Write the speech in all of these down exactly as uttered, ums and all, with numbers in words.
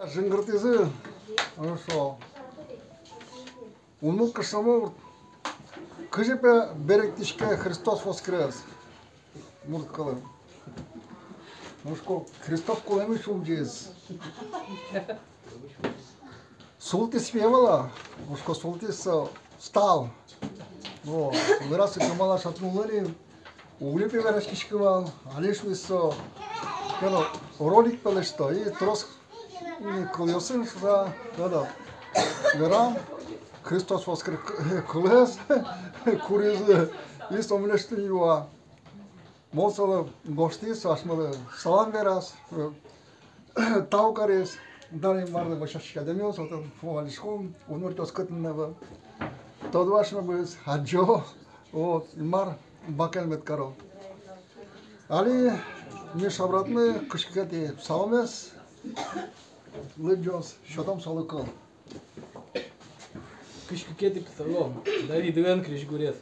Жингыртӥзы. Хорошо. Ум кышномурт. Кызьы пе берыктӥське «Христос воскрес» мурт кылын? Мон шуисько, Христос кулэмысь улӟиз. Султӥз пе ӧвӧл-а? Мон шуисько, султӥз, со встал. Вот. Вераз, кемалась отын улэ ни, уг ни пе вераськиськы вал, али шуиз со. Кыӵе ролик пӧлысь-то, и трос кылъёсын шуса, да-да. Верам, «Христос воскрес» кылэз куризы, и со мынэсьтым юа. Мон солы гожтӥ, со асьмелы салам вераз, э, тау кариз. Дан Инмарлы, вӧсяськись адямиос, отын валаськом, удмуртъёс кытын но ӧвӧл. Тодо асьмемыз, адӟо, вот, Инмар бакель мед каро. Али ми шабратмы кызь кыкетӥ псаломез лыдӟоз, сётом солы кыл. Кызь кыкетӥ псалом. Давидлэн крезьгурез.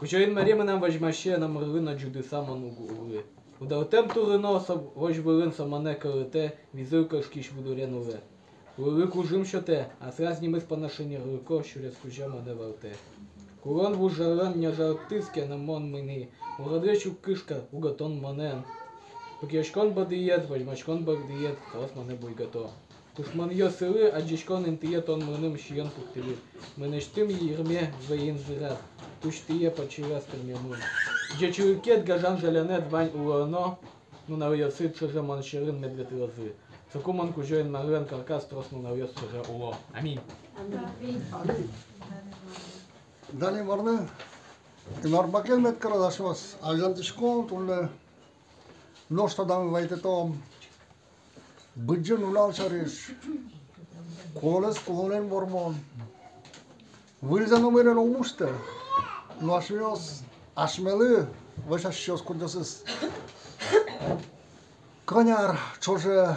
Кузё-Инмаре мынам возьмасе, номырлы но ӝутыса мон уг улы. Удартэм турын но со возь вылын со монэ кӧлытэ, визыл кошкись выдуре нуллэ. Лулы кужым сётэ, аслаз нимыз понна шонерлыко сюрес кузя монэ валтэ. Кулон вужерлэн нёжалтӥз ке но, мон мынӥ, уродлэсь уг кышка, уго тон монэн. Пыкъяськон бордыед, возьмаськон бордыед, соос монэ буйгато. Тушмонъёслы адӟиськон интые тон мыным сиён пуктылӥд. Мынэсьтым йырме вӧйын зырад, пусьтые пачылаз тырмемын. Ӟечлыкед, гажан-жалянэд вань улоно, нуналъёсыд ӵоже мон сьӧрын мед ветлозы. Соку мон Кузё-Инмарлэн корказ трос нуналъёс ӵоже уло. Аминь. Аминь. Дан Инмарлы. Инмар бакель мед кароз асьмеос. Азинтӥськом туннэ, нош тодамы вайытом Быдӟым нунал сярысь. Кулонэз кулонэн вормон. Выльзэ номырен ум усьтэ. Но асьмеос, асьмелы вӧсяськисьёс, кудъёсыз кӧня ар ӵоже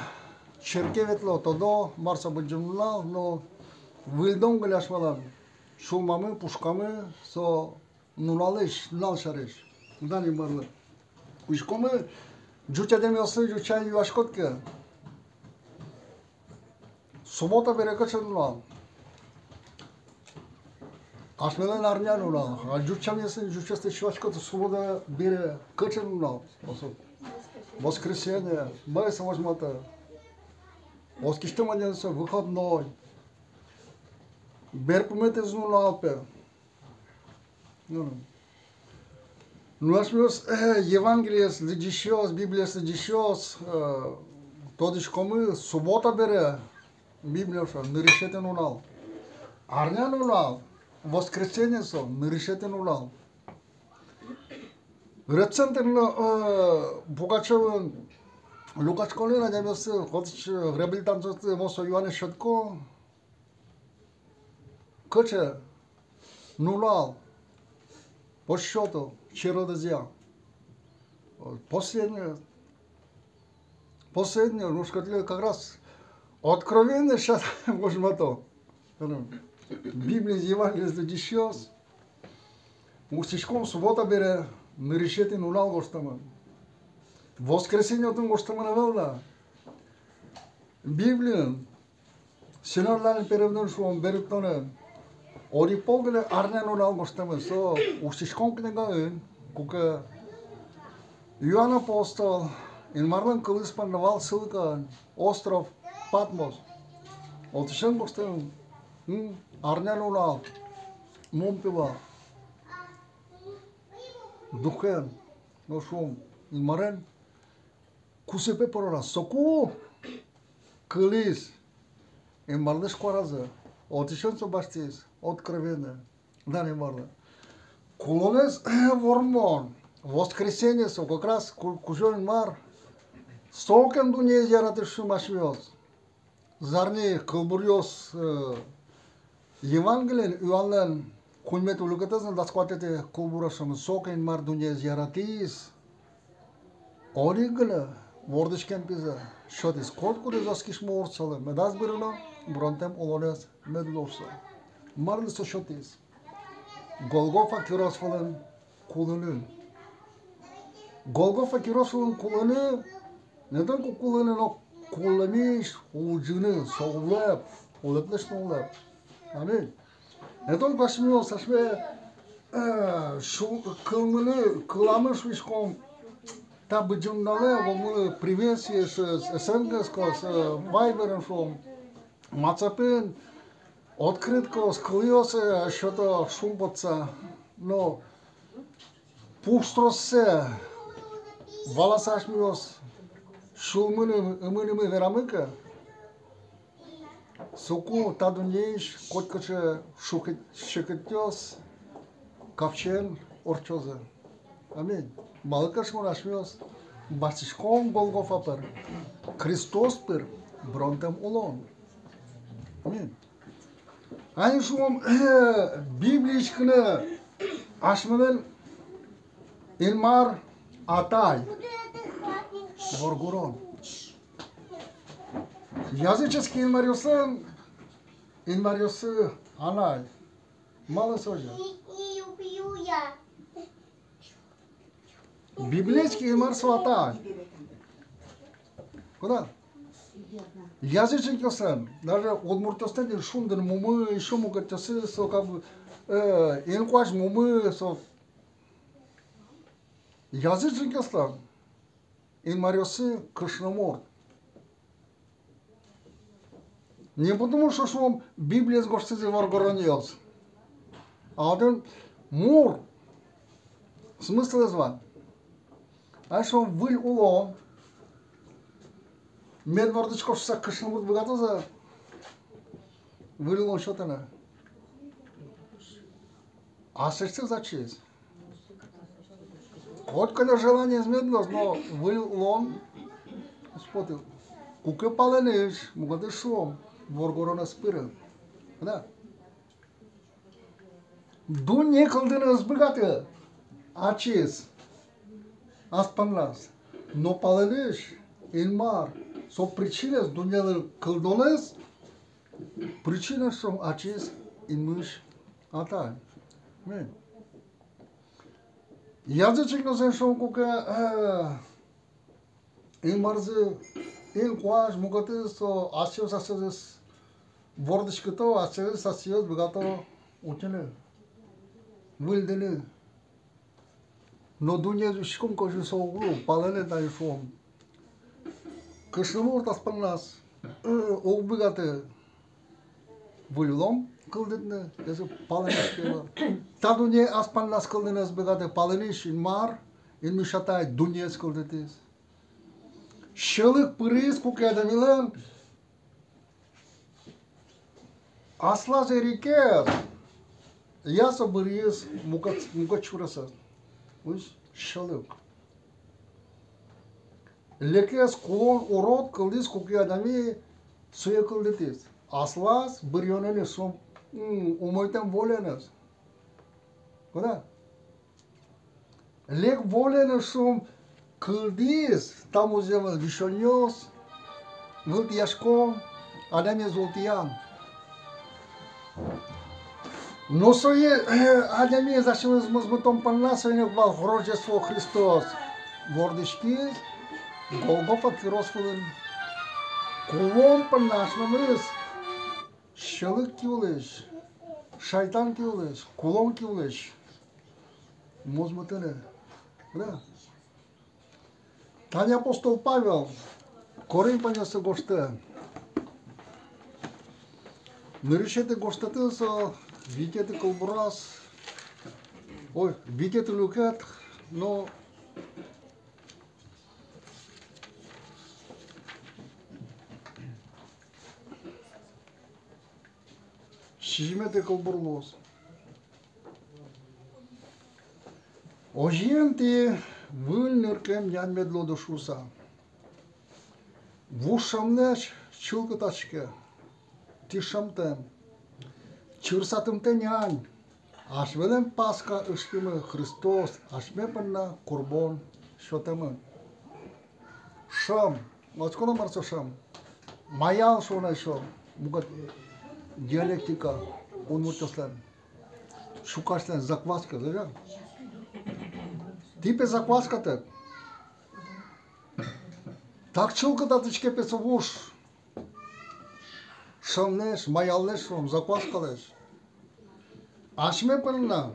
черке ветло, тодо, мар со Быдӟым нунал, но выльдон гинэ асьмелэн сюлмамы, пушкамы со нуналысь, нунал сярысь. Дан Инмарлы. Учкомы, ӟуч адямиослы ӟуч сямен юаськод ке, суббота бере кыӵе нунал? Асьмелэн арня нунал. А ӟуч сямен ӟучъёслы юаськод, суббота бере кыӵе нунал? Воскресенье. Мае со возьматэ? Оскисьтэм адямиослы выходной. Берпуметӥез нунал пе. Ну, ну. Ну, асьмеос, э, Евангелиез лыдӟисьёс, Библиез лыдӟисьёс, э, тодӥськомы, суббота бере Библиын со нырысетӥ нунал. Арня нунал, воскресенье со нырысетӥ нунал. Ребцентрын, э, Пугачёвын люкаськонын адямиослы, вот, э, реабилитантъёслы мон со юанэз сётӥсько. Кыӵе нунал по счёту черодэзъя? Последнее. Последнее, ну, шуисько, как раз Откровение сейчас возьмато. Библиез, Евангелиез лыдӟисьёс. Усьтӥськом, суббота бере нырысетӥ нунал гожтэмын. Воскресенье отын гожтэмын ӧвӧл на. Библиын Синодальной переводын, шуом, берыктонын одӥг пол гинэ арня нунал гожтэмын, со Усьтӥськон книгаын, куке Иоанн апостол Инмарлэн кылыз понна вал ссылкаын, остров Патмос. Отысен гожтэмын, м, арня нунал, мон пе вал духен, но, шуом, Инмарен кусыпе пырон, соку кылӥз Инмарлэсь куаразэ, отысен со басьтӥз Откровение. Дан Инмарлы. Кулонэз вормон, воскресенье со, как раз ку-, Кузё-Инмар, сокем дуннеез яратӥз шуом асьмеос. Зарни кылбуръёс, э, Евангелиын, Иоаннлэн куиньметӥ люкетэз но дас куатетӥ кылбураз шуэмын: соку Инмар дуннеез яратӥз, одӥг гинэ вордӥськем пизэ сётӥз, котькудӥз оскись мур солы медаз быры но, быронтэм улонэз мед луоз со. Марлы со сётӥз? Голгофа кирос вылын кулыны. Голгофа кирос вылын кулыны, не только кулыны, но кулэмысь улӟыны, со улэп, улэплэсь но улэп. Аминь. Этон куасьмиос асьме, э, шу-, кылмыны, кыламы шуиськом, та Быдӟым нуналэ, вомылы приветствие, с-, с-, СМС-каос, э, вайберын шуом, ватсапын, открыткаос, кылъёс, э, сёто шумпотыса. Но пуштроссэ валаса асьмеос сюлмын ымы-, ымын ымы верамы ке, соку та дуннеысь котькыӵе шуке-, секытъёс капчиен ортчозы. Аминь. Малы ке шуоно, асьмеос басьтӥськом Голгофа пыр, Христос пыр быронтэм улон. Аминь. Али шуом, Библиысь гинэ асьмелэн Инмар Атай воргорон. Языческий инмаръёслэн инмаръёссы анай. Малы со озьы? Библиысь Инмар со Атай. Куда? Язычникъёслэн, даже удмуртъёслэн, шундын мумы, ещё мукетъёссы, со как бы, э, инкуазь мумы, со язычникъёслэн инмаръёссы кышномурт. Не потому, что шуом, Библиез гожтӥзы воргоронъёс. А отын мур смыслэз вань. А шуом, выль улон мед вордӥськоз шуыса, кышномурт быгатоз-а выль улон сётыны? Аслэсьтыз ачиз. Котькуд желаниез мед луоз, но выль улон уз поты. Куке палэнысь, мукетыз шуом, воргорон ӧз пыры. Да. Дунне кылдыны ӧз быгаты ачиз ас понназ. Но палэнысь Инмар, со причинаез, дуннелы кылдонэз, причинаез шуом ачиз Инмысь Атай. Аминь. Язычникъёслэн шуом куке, э, инмарзы инкуазь, мукетыз, со асьсэос асьсэзэс вордӥськыто, асьсэзэс асьсэос быгато утьыны, выльдыны. Но дуннеез учком ке, озьы со уг лу, палэнэ тани шуом. Кышномурт ас понназ, э, уг быгаты выль улон кылдытыны, если палэнысь ке. Та дунне ас понназ кылдыны ӧз быгаты, палэнысь Инмар, Инмысь Атай дуннеез кылдытӥз. Сьӧлык пыриз куке адямилэн аслаз эрикез, я со быръиз мукет, мукет сюресэз. Усь сьӧлык. Лекез кулон урод кылдӥз, куке адями сое кылдытӥз аслаз быръёнэныз, со, м, умойтэм воленыз. Куда? Лек воленыз, шуом, кылдӥз та музъемын висёнъёс, вылтӥяськон, адямиез ултӥян. Но сое, э, адямиез асьмеос мозмытон понна, соин ик вал Рождество, Христос вордӥськиз Голгофа кирос вылын. Кулон понна асьмемыз сьӧлык киулэсь, шайтан киулэсь, кулон киулэсь мозмытыны. Да. Тани апостол Павел Коринфянъёслы гожтэ. Нырысетӥ гожтэтын со витетӥ кылбураз, ой, витетӥ люкет, но сизьыметӥ кылбур луоз. Озьыен, тӥ выль ныркем нянь мед луоды шуыса, вуж шӧмлэсь чылкытаське, тӥ шӧмтэм, чырсатымтэ нянь, асьмелэн Пасха ыжпимы Христос асьме понна курбон сётэмын. Шӧм. Ватсконо, мар со шӧм. Маял шуоно ещё, мукет диалектика, удмуртъёслэн. Сюкасьлэн закваска, да? Тӥ пе закваскатэк. Так чылкытатӥське пе со вуж. Шӧмлэсь, маяллэсь, шуом, закваскалэсь. Асьме понна,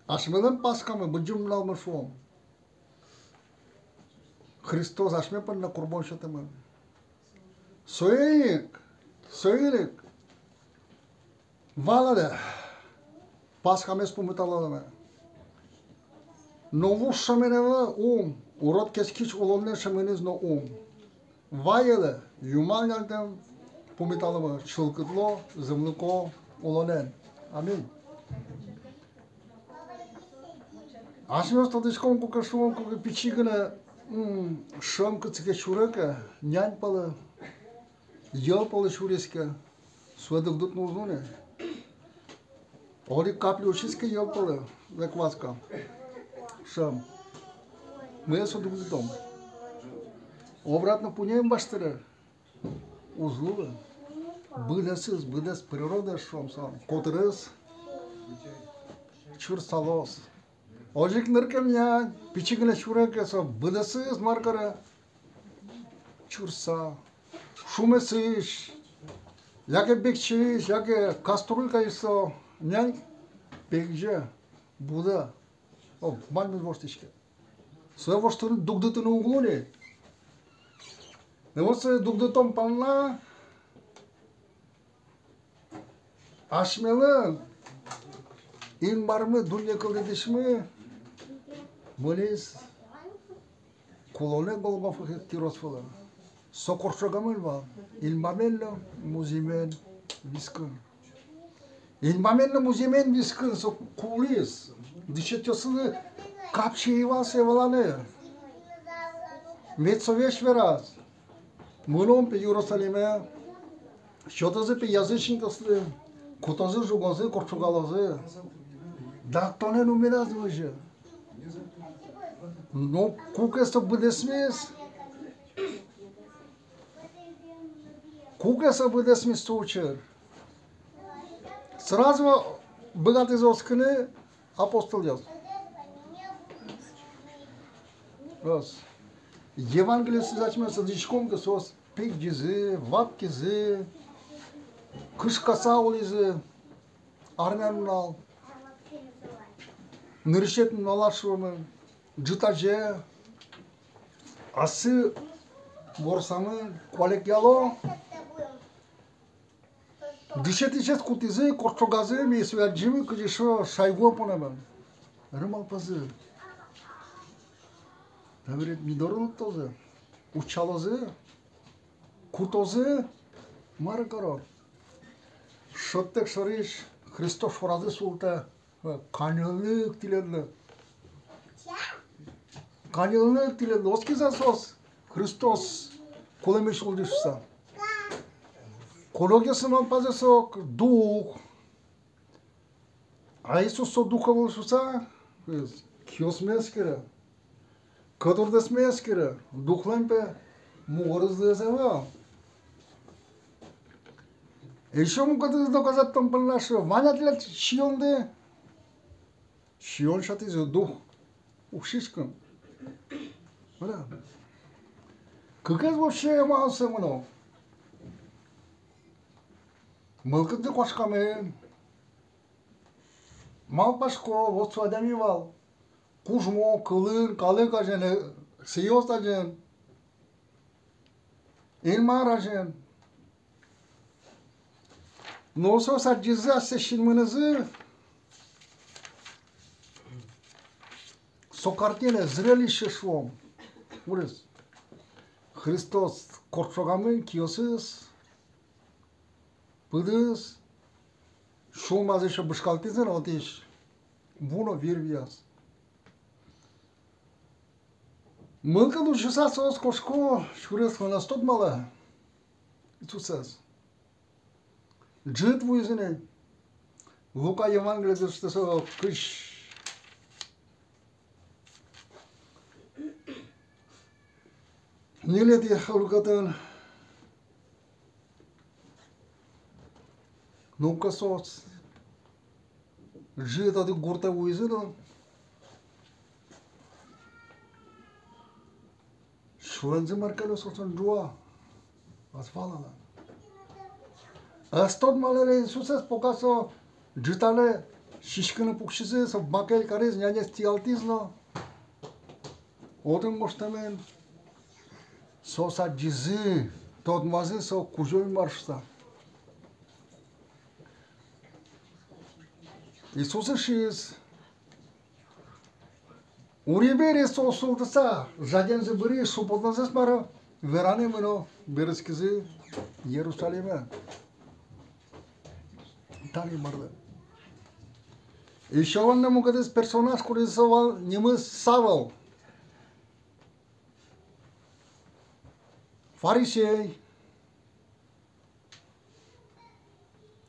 асьмелэн Пасхамы, Быдӟым нуналмы, шуом, Христос асьме понна курбон сётэмын. Соин ик, соин ик валалэ, Пасхамес пумиталомы. Но вуж шӧмен ӧвӧл ум, урод кескич улонлэн шӧменыз но ум. Ваелэ, юмал нянтэм пумиталомы чылкытло, зэмлыко улонэн. Аминь. Асьмеос тодӥськом, куке, шуом, куке пичи гинэ, м, шӧм кытчы ке сюре ке, нянь пӧлы, йӧл пӧлы сюриське, сое дугдытыны уз луы ни. Одӥг капля усиз ке йӧл пӧлы, закваска, шӧм. Мае со дугдытом? Обратно пуньы ӧм басьтыре? Уз луы. Быдэсыз, быдэс природаез, шуом, со котырес чурсалоз. Озьы ик ныркем нянь пичи гинэ сюре ке, со быдэсыз мар каре? Чурса. Шумесысь, яке бекчеысь, яке кастрюлькаысь со нянь пегӟе, будэ. О, ваньмыз воштӥське. Сое воштыны, дугдытыны уг луы ни. Но вот сое дугдытон понна асьмелэн Инмармы, дунне кылдытӥсьмы, мынӥз кулонэ Голгофа кирос вылэ. Со кортчогамын вал, инбамен но музъемен вискын. Инбамен но музъемен вискын со кулӥз. Дышетскисьёслы капчи ӧй вал сое валаны. Мед со весь вераз: мыном пе Иерусалиме, сётозы пе язычникъёслы, кутозы, жугозы, кортчогалозы. Дак тонэн ум медаз возьы. Но куке со быдэсмиз, куке со быдэсмиз со учыр, сразу быгатӥзы оскыны апостолъёс. Раз. Евангелиосты асьмеос тодӥськом ке, соос пегӟизы, вапкизы, кышкаса улӥзы арня нунал. Нырысетӥ нуналаз, шуомы, ӝытазе, асьсэ ворсамын, куалекъяло. Дышетӥсез кутӥзы, кортчогазы, ми сое адӟимы, кызьы со шайгуэ понэмын. Ӧры малпазы: табере ми доры лыктозы, утчалозы, кутозы, мар каро. Шӧдтэк шорысь Христос шоразы султэ. Каньыллык тӥледлы. Каньыллык тӥледлы. Оскизы-а соос Христос кулэмысь улӟиз шуыса? Куд-огъёслэн малпазы: со дух. А Иисус со дух ӧвӧл шуыса, киосме эскере, котырдэсме эскере, духлэн пе мугорыз луэз ӧвӧл. Ещё мукетыз доказать карон понна шуэ: вань-а тӥляд сиёнды? Сиён сётӥз дух уксиськыны. Вала. Кыкез вообще мар со мыно? Мылкыдзы куашкамын. Малпасько, вот со адями вал кужмо, кылын, калык азьын, э, сиён азьын, Инмар азьын. Но соос адӟизы асьсэ синмынызы со картина, зрелище шуом. Вырысь. Христос кортчогамын, киосыз, пыдыз, сюлмаз ещё бышкалтӥзы но отысь ву но вир вияз. Мылкыд усьыса соос кошко сюрес вылысь, тодмало Иисусэз. Ӝыт вуиз ини. Лука Евангелиез со кызь ньылетӥ люкетын. Ну-ка, соос ӝыт одӥг гуртэ вуизы но Солэнзы мар ке но соослэн ӝуа, ӧз валало. Ӧз тодмалэ Иисусэз, пока со ӝытазе сиськыны пуксизы, со бакель кариз, няньзэ тӥялтӥз но. Отын гожтэмын: соос адӟизы, тодмазы со Кузё-Инмар шуса. Иисус шуиз: ури-бери соос султыса, жадемзы быриз, шумпотонзэс мар-о вераны мыно, берытскизы Иерусалиме. Тани марлы. Ещё вань на мукетыз персонаж, кудӥз со вал, нимыз Савл. Фарисей.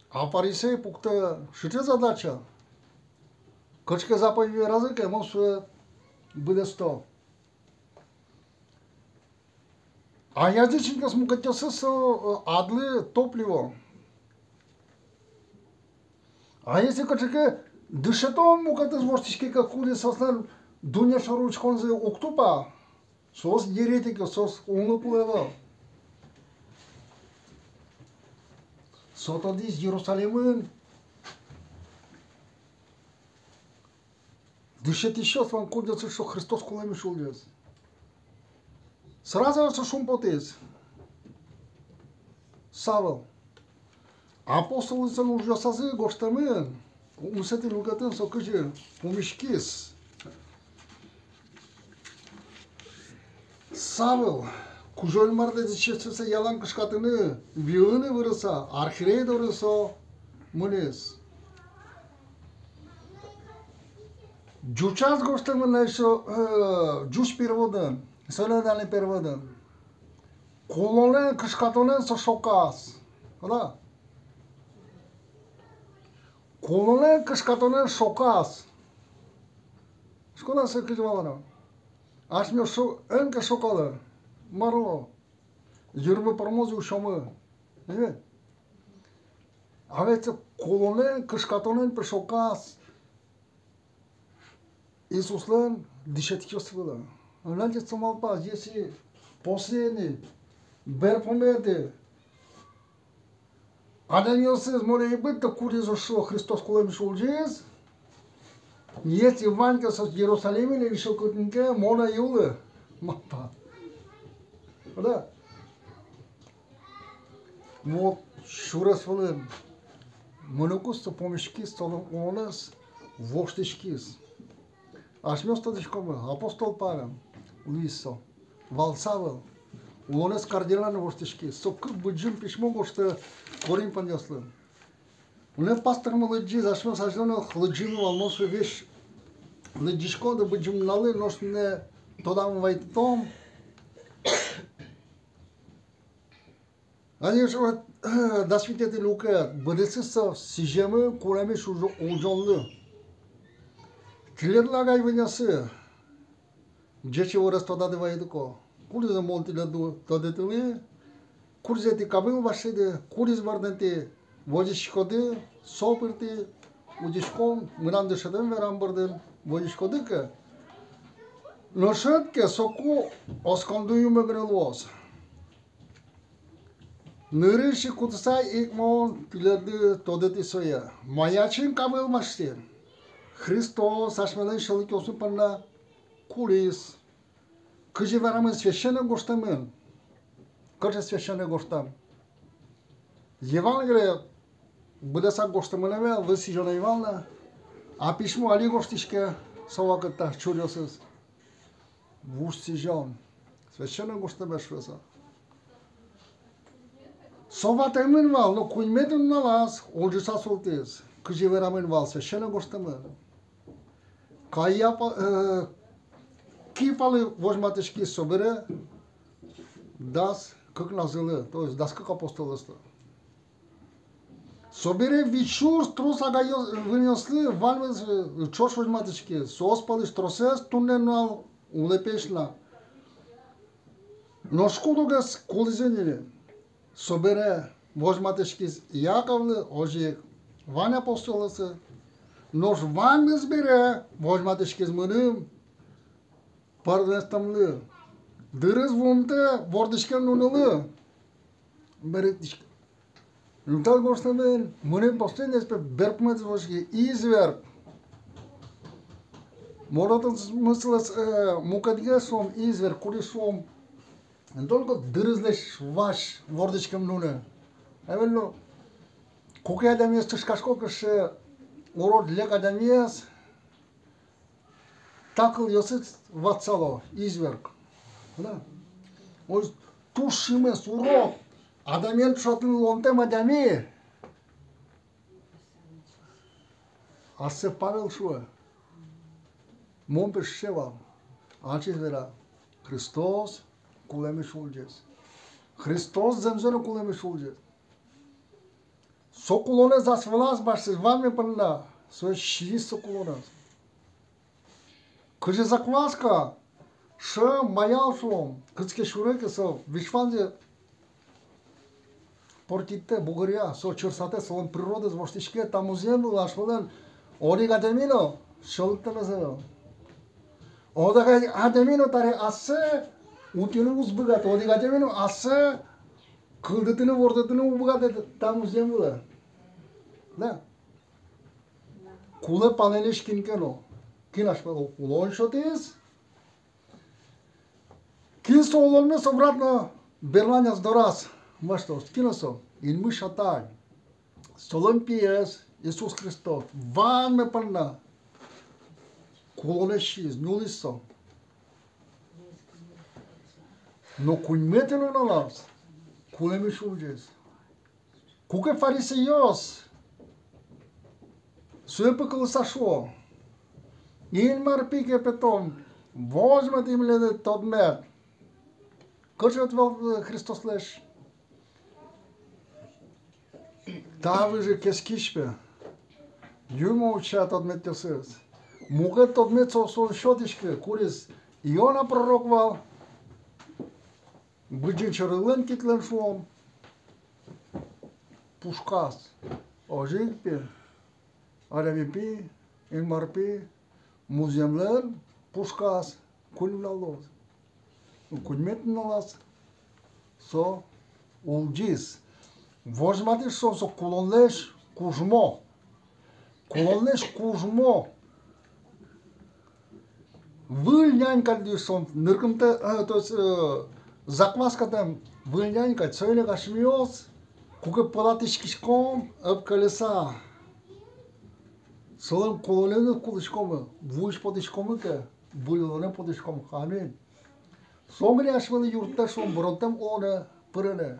А фарисей пуктэ сыӵе задача: кыӵе ке заповедь веразы ке, мон сое быдэсто. А язычникъёс мукетъёсыз со, э, адлы топливо. А если кыӵе ке дышетон мукетыз воштӥське ке, кудӥз соослэн дунне шоры учконзы уг тупа, соос еретикъёс, соос улыны кулэ ӧвӧл. Со тодӥз: Иерусалимын дышетӥсьёс вань, кудъёсыз шуо, Христос кулэмысь улӟиз. Сразу со шумпотӥз. Савл. Апостолъёслэн ужъёсазы гожтэмын, укмысэтӥ люкетын со кызьы пумиськиз. Савл Кузё-Инмарлэсь дышетскисьёслэсь ялан кышкатыны, виыны выроса, архиерей доры со мынӥз. Ӟучаз гожтэмын на ещё, э, ӟуч переводын, синодальный переводын: кулонэн, кышкатонэн со шоказ. Кулонэн, кышкатонэн шоказ. Шкона со кызьы валано. Асьмеос эн ке шокалэ, мар луоз? Йырмы пӧрмоз, усёмы. Э? А ведь кулонэн, кышкатонэн, пе, шоказ Иисуслэн дышетскисьёс вылэ. Значит, со малпаз: если последний, берпуметӥ адямиосыз монэ ӧй быдты, кудӥз шуо, Христос кулэмысь улӟиз, если вань ке соос Иерусалимын или ещё кытын ке, монэ ӧй улы. Малпа. Да. Вот сюрес вылын мыныкуз со пумиськиз, солэн улонэз воштӥськиз. Асьмеос тодӥськомы, апостол Павел луиз со. Вал Савл. Улонэз кардинально воштӥськиз. Со кык быдӟым письмо гожтэ коринфянъёслы. Мынам пастормы лыдӟиз, асьмеос азьло но лыдӟимы вал, мон сое весь лыдӟисько но быдӟым нуналлы, нош мынэ тодамы вайытом. Али шуо, дас витетӥ люкет: быдэсыз со сӥземын кулэмысь улӟо-, улӟонлы. Тӥледлы, агай-вынъёсы, ӟеч иворез тодады вайытӥсько. Кудӥзэ мон тӥледлы тодытылӥ, кудӥзэ тӥ кабыл басьтӥды, кудӥз бордын тӥ возиськоды, со пыр тӥ утиськон, мынам дышетэм верам бордын возиськоды ке, нош ӧд ке, соку осконды юнме гинэ луоз. Нырысь ик кутыса ик мон тӥледлы тодытӥ сое. Мае ачим кабыл басьтӥ? Христос асьмелэн сьӧлыкъёсмы понна кулӥз. Кызьы верамын Священной гожтэмын. Кыӵе Священной гожтэм? Евангелие быдэсак гожтэмын ӧвӧл, выль сӥзён ӧй вал на. А письмо али гожтӥське со вакытэ чуръёсыз. Вуж сӥзён. Священной гожтэмез шуэ со. Со ватэмын вал, но куиньметӥ нуналаз улӟыса султӥз. Кызьы верамын вал, Священной гожтэмын. Каиафа, э, Кифалы возьматӥськиз собере дас кыкназылы, то есть дас кык апостолъёслы. Собере вить сюрс трос агай-вынъёслы ваньмыз, э, ӵош возьматӥськиз. Соос пӧлысь тросэз туннэ нунал улэпесь на. Нош куд-огез кулӥзы ини. Собере возьматӥськиз Иаковлы, озьы ик вань апостолъёслы. Нош ваньмыз бере возьматӥськиз мыным, пӧрмемлы. Дырыз вуымтэ вордӥськем нунылы берыктӥське. Интал гожтэмын, мынӥ последней, пе, берпуметӥез, изверг. Мон отын смыслэз, э, мукетгес шуом, изверг, кудӥз шуом, не только дырызлэсь вазь вордӥськем нуны. Эвелло, куке адямиез тышкасько кыӵе урод, лек адямиез, та кылъёсыз ватсало, изверг. Да. Озьы туж шимес, урод, адямиен ӵошатыны луонтэм адями. Ассэ Павел шуэ. Мон, пе, сыӵе вал. Ачиз вера: Христос кулэмысь улӟиз. Христос зэмзэ но кулэмысь улӟиз. Со кулонэз ас вылаз басьтӥз ваньмы понна, со сииз со кулонэз. Кызьы закваска, шӧм, маял шуом, кытчы ке сюре ке, со вичак ваньзэ портитэ, бугыръя, со чырсатэ, солэн природаез воштӥське. Та музъем вылын асьмелэн одӥг адями но сьӧлыктэмез ӧвӧл. Одӥг адями но табере ассэ утьыны уз быгаты, одӥг адями но ассэ кылдытыны, вордытыны уг быгаты та музъем вылэ. Да. Кулэ палэнысь кин ке но. Кин асьмелы улон сётӥз, кин со улонмес обратно берлань ас дораз басьтоз. Кин со? Инмысь Атай. Солэн пиез Иисус Христос ваньмы понна кулонэз сииз, нюлӥз со. Но куиньметӥ нуналаз кулэмысь улӟиз. Куке фарисейёс сое пыкылыса шуо: Инмар пи ке, пе, тон возьматӥд милемлы тодмет. Кыӵе ответ вал Христослэсь? Та выжы кескич, пе, юнме утча тодметъёсыз. Мукет тодмет со, солэн сётӥське, кудӥз Иона пророк вал. Быдӟым Сьӧрылэн китлэн, шуом, пушказ. Озьы ик, пе, Адями Пи, Инмар Пи, музъемлэн пушказ куинь нунал луоз. Куиньметӥ нуналаз со улӟиз. Возьматӥз со, со кулонлэсь кужмо. Кулонлэсь кужмо. Выль нянь кадь луиз со, ныркымтэ, э, то есть, э, закваскатэм выль нянь кадь. Соин ик асьмеос, куке пылатӥськиськом ӧпкелыса, солэн кулонэныз кутскомы, вуысь потӥськомы ке, выль улонэ потӥськом. Аминь. Со гинэ асьмелы юрттэ, шуом, быронтэм улонэ пырыны.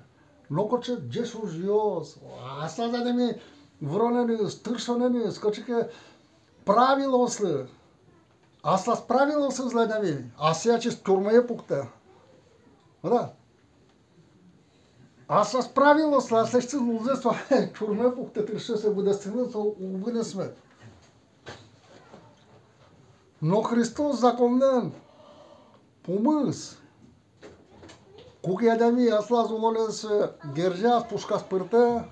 Но кыӵе ке ӟеч ужъёс, аслаз адями выронэныз, тыршонэныз, кыӵе ке правилоослы, аслаз правилоосызлы адями ассэ ачиз тюрьмае пуктэ. Вала? Аслаз правилоослы, аслэсьтыз лулзэ со тюрьмае пуктэ, тырше сое быдэстыны, со уг быдэсмы. Но Христос законлэн пумыз. Куке адями аслаз улонэз герӟаз, пушказ пыртэ,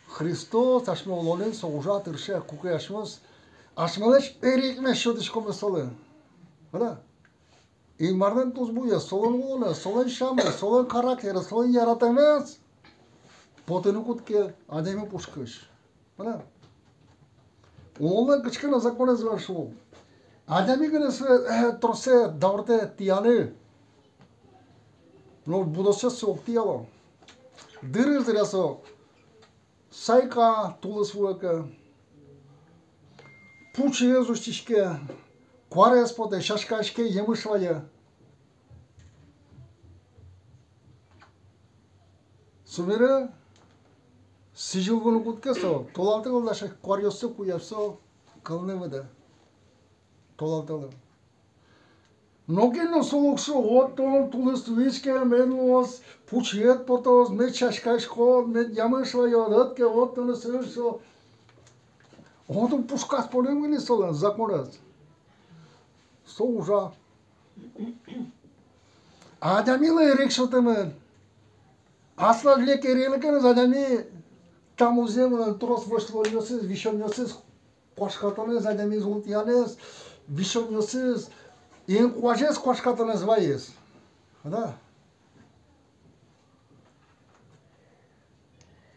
Христос асьме улонын со ужа, тырше. Куке асьмеос, асьмелэсь эрикмес сётӥськомы солы. Вала? Инмарлэн тусбуез, солэн улонэз, солэн сямыз, солэн характерез, солэн яратэмез потыны кутске адями пушкысь. Вала? Улонлэн кыӵе ке но законэз вань, шуом. Адями гинэ сое, э, тросэ дауртэ тӥяны. Но будосэз со уг тӥяло. Дырыз дыръя со сайка, тулыс вуэ ке, пучыез усьтӥське, куарез потэ, сяськаяське, емыш вае. Собере сӥзьыл вуыны кутске со, толалтэлы дасяське, куаръёссэ куяса кӧлыны выдэ. Толалтэлы. Но кин но солы уг шуы: вот тон, тулыс вуиз ке, мед луоз, пучыед потоз, мед сяськаяськод, мед емыш ваёд, ӧд ке, вот тонэ сыӵе. Отын пушказ понэмын ини солэн законэз. Со ужа. Адямилы эрик сётэмын. Аслаз лек эрилыкеныз адями та музъемын трос вӧсь луонъёсыз, висёнъёсыз, куашкатонэз, адямиез ултӥянэз, висёнъёсыз, инкуазез куашкатонэз вайиз. Да.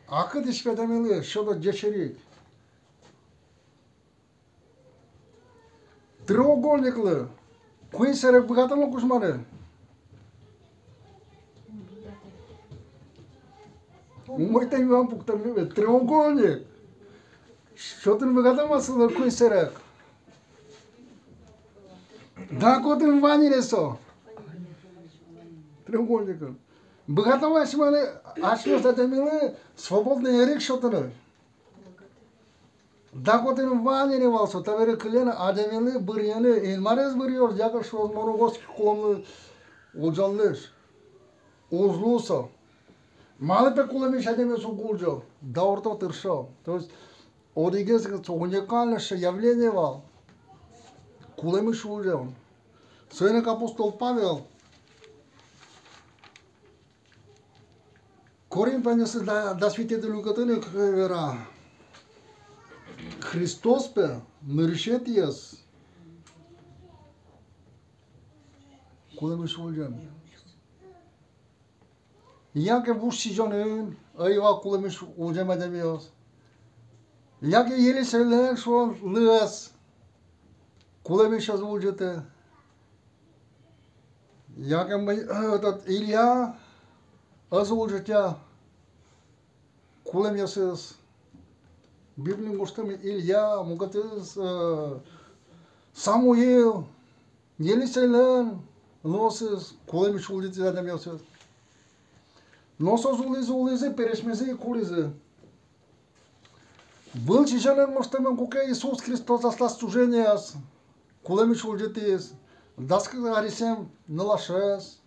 А кытысь адямилы сётод ӟеч эрик? Треугольниклы куинь сэрег быгатом-а кузьманы? Умойтэм юан пуктэмын, треугольник. Сётыны быгатом-а солы куинь сэрег? Дак отын вань ини со. Треугольникын. Быгатом-а асьмелы, асьмеос адямилы свободной эрик сётыны? Дак отын вань ини вал со, табере кылем адямилы быръёно, Инмарез быръёз, яке шуоз, мон уг оскы кулэмлы улӟонлэсь. Уз луы со. Малы пе кулэмысь адямиос уг улӟо? Даурто, тыршо. То есть одӥгез со уникальнейшее явление вал. Кулэмысь улӟон. Соин ик апостол Павел Коринфянъёслы да-, дас витетӥ люкетын ик вера: Христос пе нырысетӥез кулэмысь улӟем. Яке вуж сӥзёнын ӧй вал кулэмысь улӟем адямиос. Яке Елисейлэн, шуом, лыэз кулэмысь ӧз улӟытэ. Яке мый, э, этот Илья ӧз улӟытэ кулэмъёсыз. Библиын гожтэмын: Илья, мукетыз, э, Самуил, Елисейлэн лыосыз кулэмысь улӟытӥз адямиосыз. Но соос улӥзы, улӥзы, пересьмизы и кулӥзы. Выль сӥзёнэн гожтэмын, куке Иисус Христос аслаз служениез кулэмысь улӟытӥз, дас кык аресъем нылашез,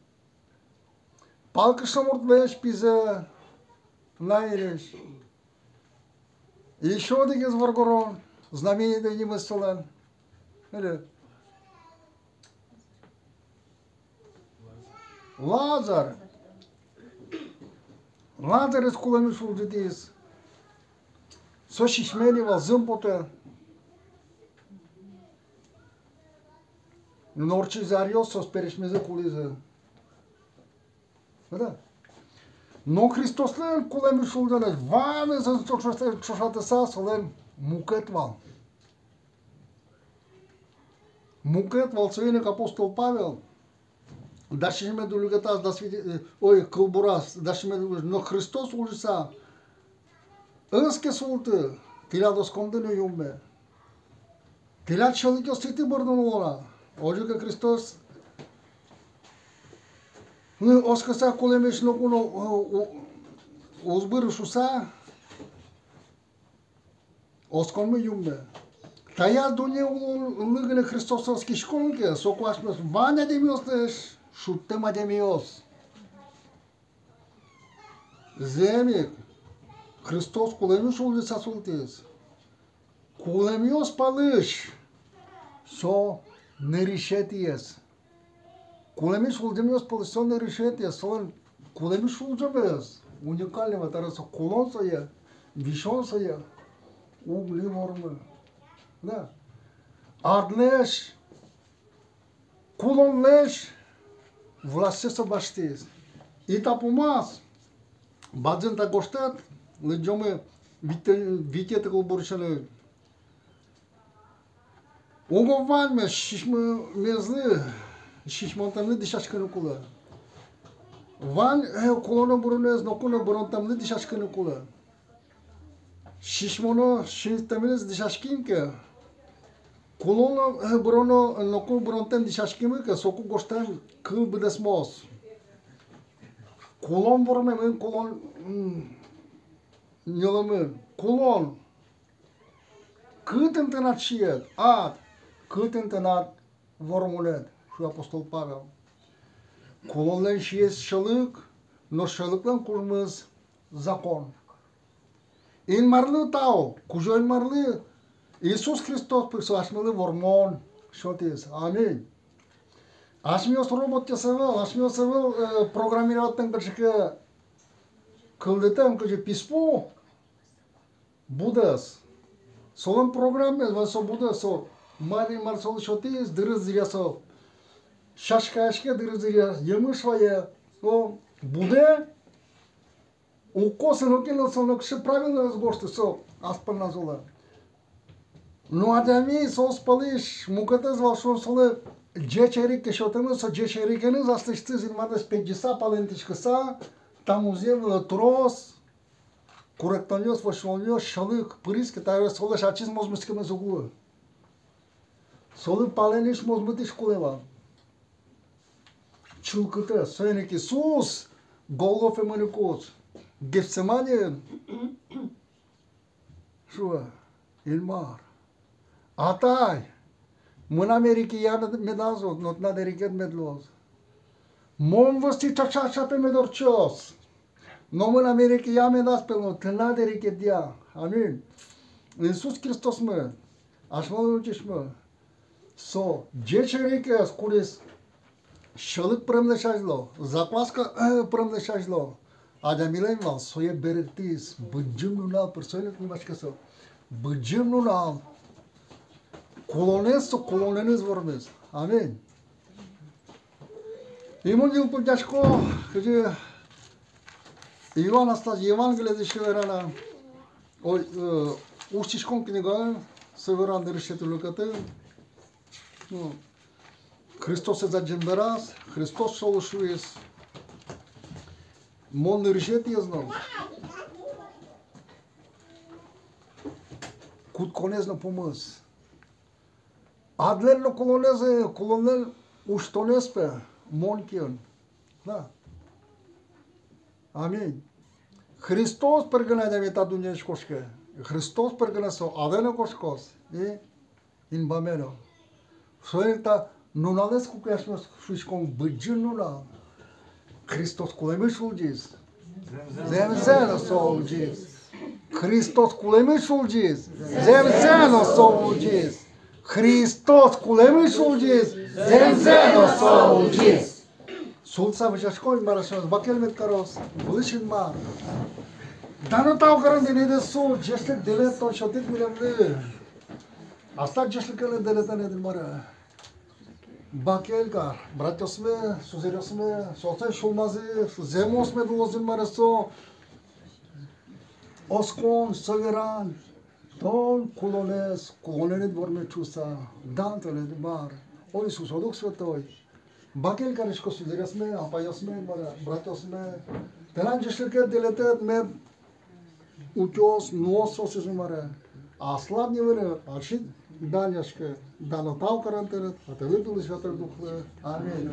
пал кышномуртлэсь пизэ, Наинэсь. Ещё одӥгез воргорон, знаменитой нимыз солэн. Или Лазарь. Лазарез кулэмысь улӟытӥз. Со сисьме ни вал, зын потэ. Но ортчизы аръёс, соос пересьмизы, кулӥзы. Да. Но Христослэн кулэмысь улӟонэз ваньзэ ӵошатыса, ӵошатыса солэн мукет вал. Мукет вал. Соин ик апостол Павел дас сизьыметӥ люкетаз, дас вить, э, ой, кылбураз, дас сизьыметӥ люкетаз: но Христос улӟыса ӧз ке султы тӥляд осконды но юнме. Тӥляд сьӧлыкъёстӥ бордын улоно. Озьы ке Христос, ну, оскыса кулэмысь ноку но, э, у-, уз быры шуыса, осконмы юнме. Таяз дунне улонлы гинэ Христос оскиськом ке, соку асьмеос вань адямиослэсь шудтэм адямиос. Зэм ик, Христос кулэмысь улӟыса султӥз. Кулэмъёс пӧлысь со нырысетӥез. Кулэмысь улӟемъёс пӧлысь со нырысетӥез. Солэн кулэмысь улӟемез уникальной вал, табере со кулон сое, висён сое уг ни вормы. Да. Адлэсь, кулонлэсь властьсэ со басьтӥз. И та пумаз бадӟым та гожтэт лыдӟомы витетӥ, витетӥ кылбурысен. Уго ваньмыз сисьмемезлы, сисьмонтэмлы дӥсяськыны кулэ. Вань, э, кулоно быронэз ноку но быронтэмлы дӥсяськыны кулэ. Сисьмоно синтэмез дӥсяським ке, кулоно, э, быроно, ноку быронтэм дӥсяськимы ке, соку гожтэм кыл быдэсмоз. Кулон вормемын, кулон, м, ньылемын. Кулон, кытын тынад сиед, ад, кытын тынад вормонэд, шуэ апостол Павел. Кулонлэн сиез сьӧлык, но сьӧлыклэн кужмыз закон. Инмарлы тау, Кузё-Инмарлы, Иисус Христос пыр со асьмелы вормон сётӥз. Аминь. Асьмеос роботъёс ӧвӧл, асьмеос ӧвӧл, э, программироватьтэм кыӵе ке кылдытэм, кызьы писпу. Будэс. Солэн программаез вань со будэс, со мар, мар солы сётӥз, дырыз дыръя со сяськаяське дырыз-дыръя, емыш вае, но будэ, уг косэ нокин но, со нокыӵе правилоез гожтэ, со ас понназ улэ. Но адями соос пӧлысь мукетыз вал, шуом, солы ӟеч эрик ке сётэмын, со ӟеч эрикеныз аслэсьтыз инмардэс пегӟыса, палэнтӥськыса, та музъем вылэ трос куректонъёс, вӧсьлонъёс, сьӧлык пыриське, та солэсь ачиз мозмытскемез уг луы. Солы палэнысь, мозмытӥсь кулэ вал. Чылкытэз. Соин ик Иисус Голгофае мыныкуз, Гефсиманеын, шуэ: Инмар, Атай, мынам эрикея мед-, медаз лу, но тынад эрикед мед луоз. Мон вӧзтӥ ӵаӵа, ӵапе мед ортчоз, но мынам эрикея медаз пӧрмы, но тынад эрикедъя. Аминь. Иисус Христосмы, асьмелэн Утисьмы, со ӟеч эрикез, кудӥз сьӧлык пыремлэсь азьло, закваска, э, пыремлэсь азьло адямилэн вал, сое берыктӥз Быдӟым нунал пыр, соин ик нимаське со Быдӟым нунал. Кулонэз со кулонэныз вормиз. Аминь. И мон йылпумъясько, кызьы Иоанн аслаз Евангелиезы сыӵе вераны, ой, э, Усьтӥськон книгаын сыӵе вераны, нырысетӥ люкетын. Ну, Христосэз адӟем бераз, Христос солы шуиз: мон нырысетӥез но, кутсконэз но пумыз. Адлэн но кулонэз, кулонлэн усьтонэз, пе, мон киын. Да. Аминь. Христос пыр гинэ адями та дуннеысь кошке. Христос пыр гинэ со адэ но кошкоз. И инбаме но. Соин та нуналэз куке асьмеос шуиськом Быдӟым нунал. Христос кулэмысь улӟиз. Зэмзэ но со улӟиз. Христос кулэмысь улӟиз. Зэмзэ но со улӟиз. Христос кулэмысь улӟиз. Зэмзэ но со улӟиз. Султыса вӧсяськом, Инмар асьмеос бакель мед кароз, вылысь Инмар. Дано, тау карон тыныд, Иисус, ӟечлык, делет тон сётӥд милемлы. Аслад ӟечлыкед, делетэд, Инмаре. Бакель кар братъёсме, сузэръёсме, соослэн сюлмазы зэмос мед луоз, Инмаре, со оскон, со веран. Тон кулонэз кулонэныд вормиз шуыса. Дан тыныд, Инмар. О Иисус, о Дух Святой. Бакель карисько сузэръёсме, апайёсме, Инмаре, братъёсме. Тынад ӟечлыкед, делетэд мед утёз, нуоз соосыз, Инмаре. Аслад нимынад ачид данъяське. Дано, тау карон тыныд, Атайлы, Пилы, Святой Духлы. Аминь.